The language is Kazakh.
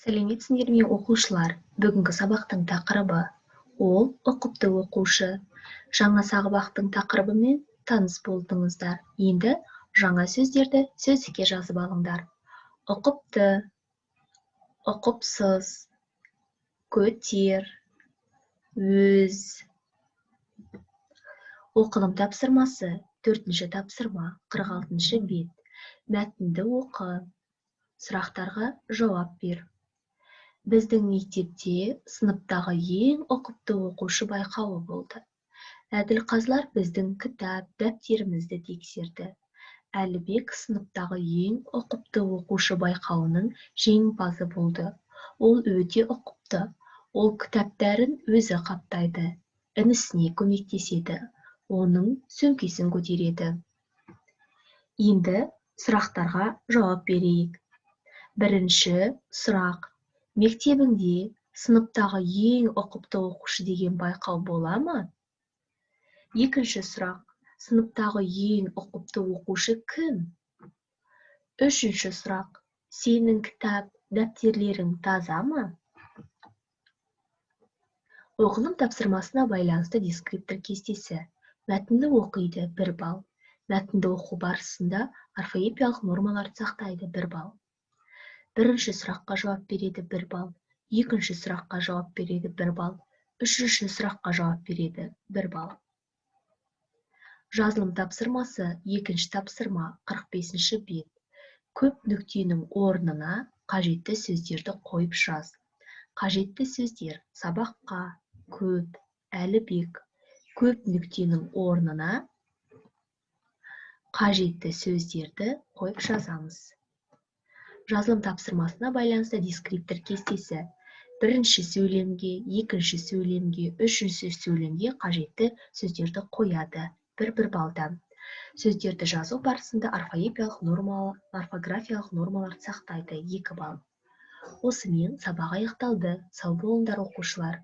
Сәлеметсіңдер ме, оқушылар! Бүгінгі сабақтың тақырыбы ол ұқыпты оқушы. Жаңа сабақтың тақырыбымен таныс болдыңыздар. Енді жаңа сөздерді сөздікке жазып алыңдар. Ұқыпты, ұқыпсыз, көтер, өз. Оқылым тапсырмасы, төртінші тапсырма, 46-бет. Мәтінді оқы, сұрақтарға жауап бер. Біздің мектепте сыныптағы ең ұқыпты оқушы байқауы болды. Әділқазылар біздің кітап, дәптерімізді тексерді. Әлібек сыныптағы ең ұқыпты оқушы байқауының жеңімпазы болды. Ол өте ұқыпты. Ол кітаптарын өзі қаптайды, інісіне көмектеседі, оның сөмкесін көтереді. Енді сұрақтарға жауап берейік. Бірінші сұрақ. Мектебіңде сыныптағы ең ұқыпты оқушы деген байқау бола ма? Екінші сұрақ. Сыныптағы ең ұқыпты оқушы кім? Үшінші сұрақ. Сенің кітап, дәптерлерің таза ма? Оқылым тапсырмасына байланысты дескриптор кестесі. Мәтінді оқиды, 1 балл. Мәтінді оқу барысында орфоэпиялық нормаларды сақтайды, 1 балл. Бірінші сұраққа жауап береді, 1 балл. Екінші сұраққа жауап береді, 1 балл. Үшінші сұраққа жауап береді, 1 балл. Жазылым тапсырмасы, екінші тапсырма, 45-ші бет. Көп нүктенің орнына қажетті сөздерді қойып жаз. Қажетті сөздер: сабаққа, көп, Әлібек. Көп нүктенің орнына қажетті сөздерді қойып жазамыз. Жазылым тапсырмасына байланысты дескриптор кестесі. Бірінші сөйлемге, екінші сөйлемге, үшінші сөйлемге қажетті сөздерді қояды, 1-1 балдан. Сөздерді жазу барысында орфоэпиялық норма, орфографиялық нормаларды сақтайды, 2 балл. Осымен сабақ аяқталды. Сау болыңдар, оқушылар!